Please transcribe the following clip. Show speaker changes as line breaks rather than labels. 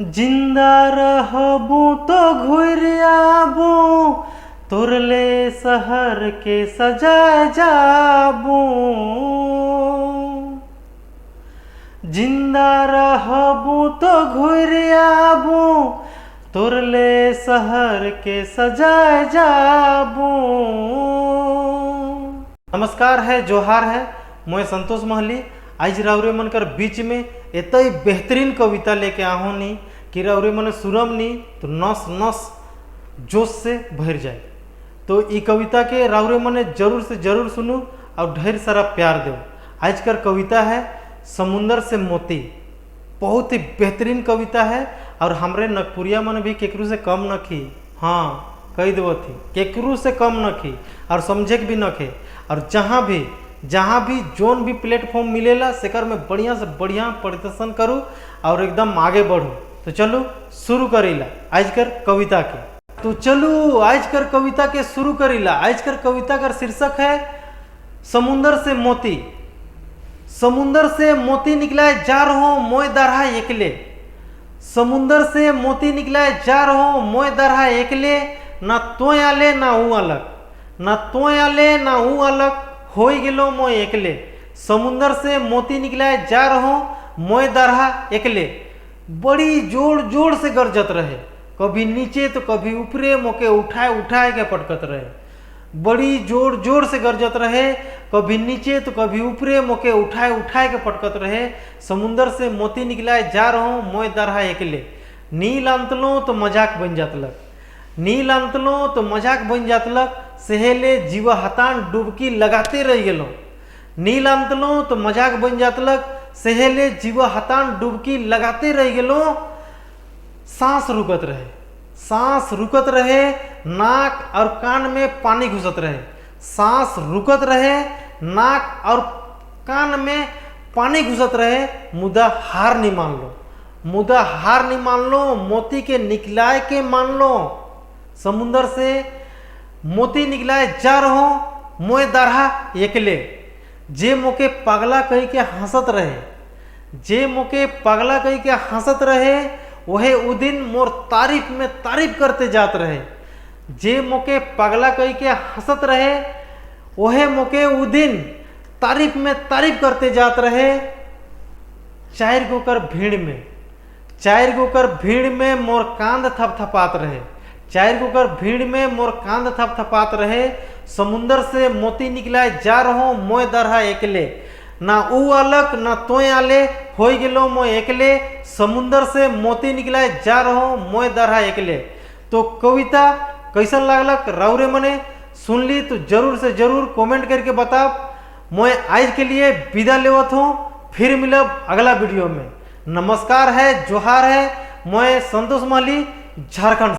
जिंदा रहबू तो घुर आबू, तोरले शहर के सजाए जाबू। जिंदा रहबू तो घुर आबू, तोरले शहर के सजाए जाबू। नमस्कार है, जोहार है। मैं संतोष महली आज राउरे मन कर बीच में एत बेहतरीन कविता लेके आहूँ नी कि राउरे मन सुरम नी तो नस नस जोश से भर जाए। तो ई कविता के राउरे मने जरूर से जरूर सुनू और ढेर सारा प्यार दो। आज कर कविता है समुंदर से मोती। बहुत ही बेहतरीन कविता है और हमरे नगपुरिया मन भी केकरू से कम न खी। हाँ, कही देव थी, केकरू से कम न खी और समझे के भी न खे। और जहाँ भी जोन भी प्लेटफॉर्म मिलेला, सेकर में बढ़िया से बढ़िया प्रदर्शन करूँ और एकदम आगे बढ़ू। तो चलो, शुरू करीला आज कर कविता के। तो चलू, आज कर कविता के शुरू करीला। आज कर कविता का शीर्षक है समुंदर से मोती। समुंदर से मोती निकलाए जा रहो मोय दरहा एकले। समुंदर से मोती निकलाए जा रहो मोय दरहा एकले। ना तो आले ना ऊ अलग, ना तो आले ना ऊ अलग, हो गेलो मोय एकले। समुंदर से मोती निकलाए जा रहो मोय दरहा एकले। बड़ी जोर जोर से गरजत रहे, कभी नीचे तो कभी ऊपरे मोके उठाए उठाए के पटकत रहे। बड़ी जोर जोर से गरजत रहे, कभी नीचे तो कभी ऊपरे मोके उठाए उठाए के पटकत रहे। समुंदर से मोती निकलाए जा रहो मोय दरहा एकले। नील अंतलो तो मजाक बन जातलक, नील अंतलो तो मजाक बन जातलक, सहेले जीवा हतान डुबकी लगाते रह गेलो। नील अंतलो तो मजाक बन जातलक, सहेले जीवा हतान डुबकी लगाते रह गेलो। सांस रुकत रहे, सांस रुकत रहे, नाक और कान में पानी घुसत रहे। सांस रुकत रहे, नाक और कान में पानी घुसत रहे, मुदा हार नहीं मान लो, मुदा हार नहीं मान लो, मोती के निकलाए के मान लो। समुंदर से मोती निकलाए जा रहो मोय दरहा एकले। जे मोके पगला कही के हंसत रहे, जे मोके पगला कही के हंसत रहे, वहे उ दिन मोर तारीफ में तारीफ करते जात रहे। जे मोके पगला कही के हंसत रहे, वहे मोके उ दिन तारीफ में तारीफ करते जात रहे। चार गो कर भीड़ में, चार गो कर भीड़ में मोर कांध थपथपात रहे। चार गो कर भीड़ में मोर कांध थपथपात रहे। समुंदर से मोती निकलाए जा रहो मोय दरहा एकले। ना ऊ अलग ना तोय आले, हो गेलो मोय एकले। समुंदर से मोती निकलाए जा रहो मोय दरहा एकले। तो कविता कैसन लागलक राउरे मने सुनली तो जरूर से जरूर कमेंट करके बताब। मोय आज के लिए विदा लेवत हूँ, फिर मिलब अगला वीडियो में। नमस्कार है, जोहार है। मैं संतोष माली, झारखंड।